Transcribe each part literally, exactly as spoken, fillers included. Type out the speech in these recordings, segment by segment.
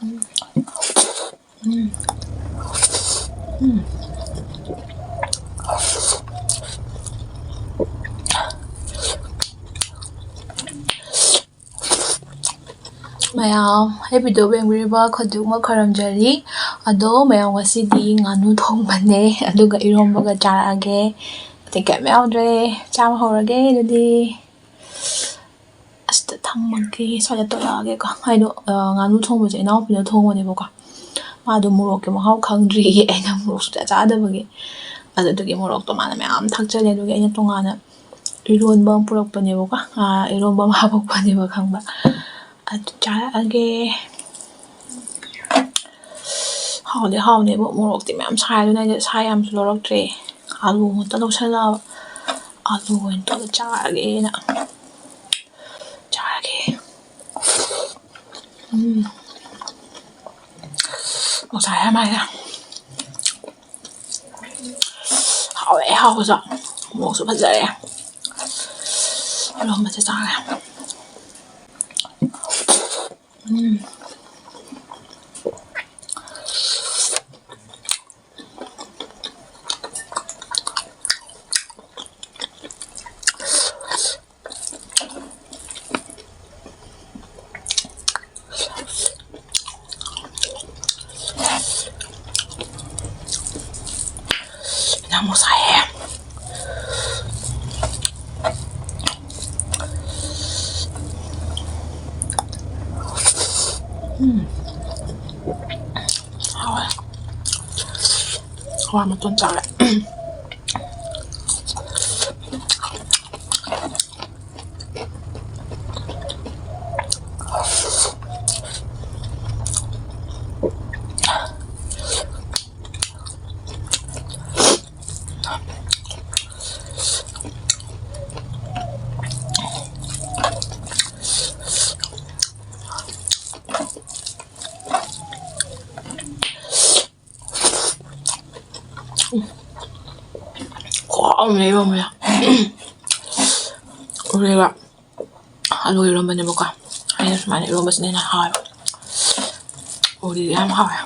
ꯎꯝ꯫ ꯎꯝ꯫ ꯃꯌꯥꯝ ꯑꯩ video ꯌꯦꯡꯕꯤꯔꯤꯕ ꯈꯨꯗꯤꯡꯃꯛ ꯈꯣꯏꯔꯝꯖꯔꯤ꯫ ꯑꯗꯣ ꯃꯌꯥꯝ, ꯉꯁꯤꯗꯤ ꯉꯥꯅꯨ ꯊꯣꯡꯕꯅꯦ, ꯑꯗꯨꯒ ꯏꯔꯣꯝꯕꯒ ꯆꯥꯔꯛꯑꯒꯦ꯫ ꯑꯇꯩ ꯀꯩꯝ ꯌꯥꯎꯗ꯭ꯔꯦ꯫ ꯆꯥꯕ ꯍꯧꯔꯒꯦ ꯑꯗꯨꯗꯤ꯫ ꯑꯁꯤꯗ ꯊꯝꯃꯒꯦ, ꯁ꯭ꯋꯥꯏꯗ ꯇꯧꯔꯛꯑꯒꯦꯀꯣ꯫ ꯑꯩꯗꯣ, ꯑ, ꯉꯥꯅꯨ ꯊꯣꯡꯕꯁꯦ ꯏꯅꯥꯎꯄꯤꯅ ꯊꯣꯡꯕꯅꯦꯕꯀꯣ꯫ ꯃꯥꯗꯣ ꯃꯣꯔꯣꯛꯀꯤ ꯃꯍꯥꯎ ꯈꯪꯗ꯭ꯔꯤꯌꯦ, ꯑꯩꯅ ꯃꯣꯔꯣꯛ ꯁꯨꯡꯆꯥ ꯆꯥꯗꯕꯒꯤ꯫ ꯑꯗꯨꯗꯨꯒꯤ ꯃꯣꯔꯣꯛꯇꯣ ꯃꯥꯅ ꯃꯌꯥꯝ ꯊꯥꯛꯆꯜꯂꯦ, ꯑꯗꯨꯒꯤ ꯑꯩꯅ ꯇꯣꯉꯥꯟꯅ ꯏꯔꯣꯟꯕ ꯑꯃ ꯄꯨꯔꯛꯄꯅꯦꯕꯀꯣ꯫ ꯑ, ꯏꯔꯣꯟꯕ ꯑꯃ ꯍꯥꯄꯛꯄꯅꯦꯕ, ꯈꯪꯕ꯫ ꯑꯗꯨ ꯆꯥꯔꯛꯑꯒꯦ꯫ ꯍꯥꯎꯗꯤ ꯍꯥꯎꯅꯦꯕ, ꯃꯣꯔꯣꯛꯇꯤ ꯃꯌꯥꯝ ꯁꯥꯏ, ꯑꯗꯨꯅ ꯑꯩꯁꯦ ꯁꯥ ꯌꯥꯝꯁꯨ ꯂꯧꯔꯛꯇ꯭ꯔꯦ, ꯑꯥꯂꯨ ꯉꯥꯛꯇ ꯂꯧꯁꯜꯂꯛꯑꯕ꯫ ꯑꯥꯂꯨ ꯑꯣꯏꯅ ꯇꯧꯔ ꯆꯥꯔꯒꯦꯅ꯫ ꯆꯥꯔꯒꯦ꯫ ꯎꯝ꯫ ꯃꯣꯔꯣꯛ ꯁꯥꯏ ꯌꯥꯝ ꯍꯥꯏꯅ꯫ ꯍꯥꯎꯋꯦ, ꯍꯥꯎꯕꯁꯨ꯫ ꯃꯣꯔꯣꯛꯁꯨ ꯐꯖꯔꯦ꯫ ꯏꯔꯣꯝꯕꯁꯦ ꯆꯥꯔꯦ꯫ ꯎꯝ꯫ ꯌꯥꯝ ꯁꯥꯏꯌꯦ꯫ ꯎꯝ꯫ ꯍꯥꯎꯋꯦ꯫ ꯍꯋꯥꯏ ꯃꯇꯣꯟ ꯆꯥꯔꯦ꯫ ꯈꯨꯍꯥꯎ ꯑꯃ ꯏꯔꯣꯝꯕꯁꯦ꯫ ꯎꯔꯦꯕ꯫ ꯑꯂꯨ ꯏꯔꯣꯝꯕꯅꯦꯕꯀꯣ꯫ ꯑꯩꯅ ꯁꯨꯃꯥꯏꯅ ꯏꯔꯣꯝꯕꯁꯤꯅ ꯍꯦꯟꯅ ꯍꯥꯎꯋꯦꯕ꯫ ꯎꯗꯤ ꯌꯥꯝ ꯍꯥꯎꯋꯦ꯫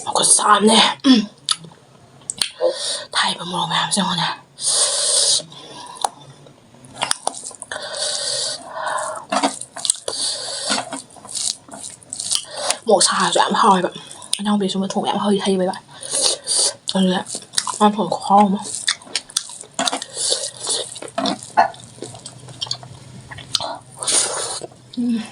ꯃꯈꯨꯠ ꯁꯥꯕꯅꯦ꯫ ꯎꯝ꯫ ꯊꯥꯛꯏꯕ ꯃꯣꯔꯣꯛ ꯃꯌꯥꯝꯁꯦ ꯌꯦꯡꯉꯨꯅꯦ꯫ ꯃꯣꯔꯣꯛ ꯁꯥꯔꯁꯨ ꯌꯥꯝ ꯍꯥꯎꯋꯦꯕ꯫ ꯏꯅꯥꯎꯄꯤꯁꯨ ꯃ ꯊꯣꯡꯕ ꯌꯥꯝ ꯍꯩ-, ꯍꯩꯕ꯫ ꯑꯗꯨꯗ ꯃꯥ ꯊꯣꯡꯕ ꯈꯨꯍꯥꯎ ꯑꯃ꯫ ꯎꯝ꯫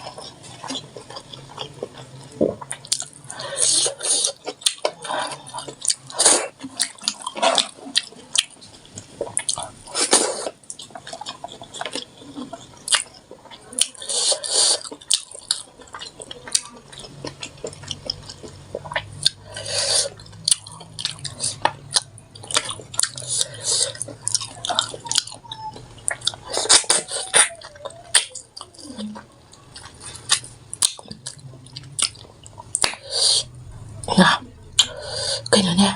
ꯉꯥ꯫ ꯀꯩꯅꯣꯅꯦ꯫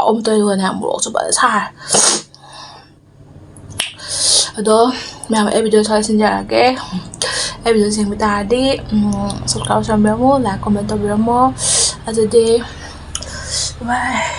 ꯑꯃꯨꯛꯇ ꯑꯣꯏꯔꯒꯅꯦ ꯃꯣꯔꯣꯛꯁꯨ ꯐꯖꯅ ꯁꯥꯔꯦ꯫ ꯑꯗꯣ ꯃꯌꯥꯝ, ꯑꯩ video ꯁ꯭ꯋꯥꯏꯗ ꯁꯤꯟꯖꯔꯒꯦ꯫ ꯑꯩ video ꯌꯦꯡꯕ ꯇꯥꯔꯗꯤ, ꯎꯝ, subscribe ꯇꯧꯕꯤꯔꯝꯃꯣ, like, comment ꯇꯧꯕꯤꯔꯝꯃꯣ꯫ ꯑꯗꯨꯗꯤ bye꯫